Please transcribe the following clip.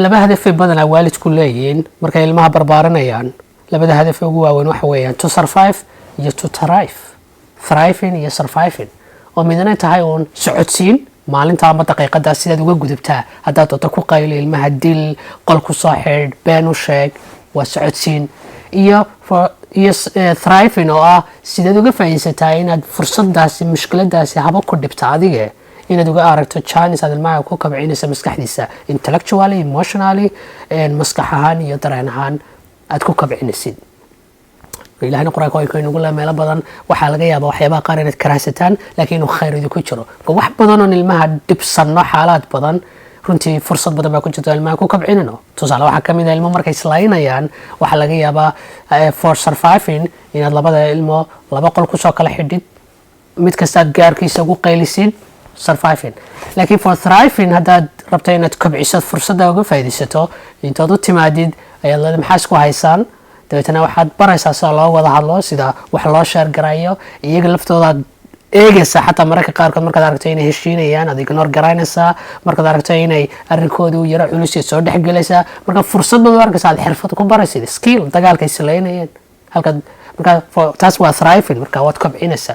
Laba hadafay badanaa waalidku leeyihiin markay ilmaha barbaarinayaan. Labada hadaf ee ugu waaweyn waxa weeyaan to survive iyo to thrive, thriving iyo surviving, oo midna tahay uun socodsiin maalinta ama daqiiqadaa sidaad uga gudubtaa. Haddaad doonto ku qaylo ilmaha, dil, qol ku soo xidh, been u sheeg, waa socodsiin. Iyo thriving oo ah sidaad uga faa'iidaysataa inaad fursadaasi, mushkiladaasi haba ku dhibta adige, inaad uga aragto chance aad ilmaha ku kabcinaysa maskaxdiisa, intellectually, emotionally, maskax ahaan iyo dareen ahaan aad ku kabcinaysid. Ilahina Qur-aanka waa inugu le meelo badan, waxaa laga yaabaa waxyaabaha qaar inaad karahsataan, laakiin inuu khayr idinku jiro. Marka wax badan oon ilmaha dhibsanno, xaalaad badan runtii fursad badan baa ku jirta ilmaha ku kabcinino. Tusaale, waxaa kamid ah ilmo markay islaynayaan, waxaa laga yaabaa for surviving inaad labada ilmo laba qol kusoo kala xidhid, mid kastaad gaarkiisa ugu qaylisid, surviving. Laakiin for thriving, haddaad rabto inaad kobciso, fursadda uga faa'iidaysato, intood u timaadid ayaad leedahay, "Maxaa isku haysaan?" Dabeetana waxaad baraysaa sida loo wada hadlo, sida wax loo share garayo. Iyaga laftoodaad eegaysaa. Xataa mararka qaarkood markaad aragto inay heshiinayaan, aad ignore garaynaysaa. Markaad aragto inay arrinkooda u yaro culus, soo dhexgelaysaa. Marka fursad baad u arkaysaa aad xirfad ku baraysid, skill dagaalka islaynayeen halkaad. Marka taas waa thriving, marka waad kobcinaysaa.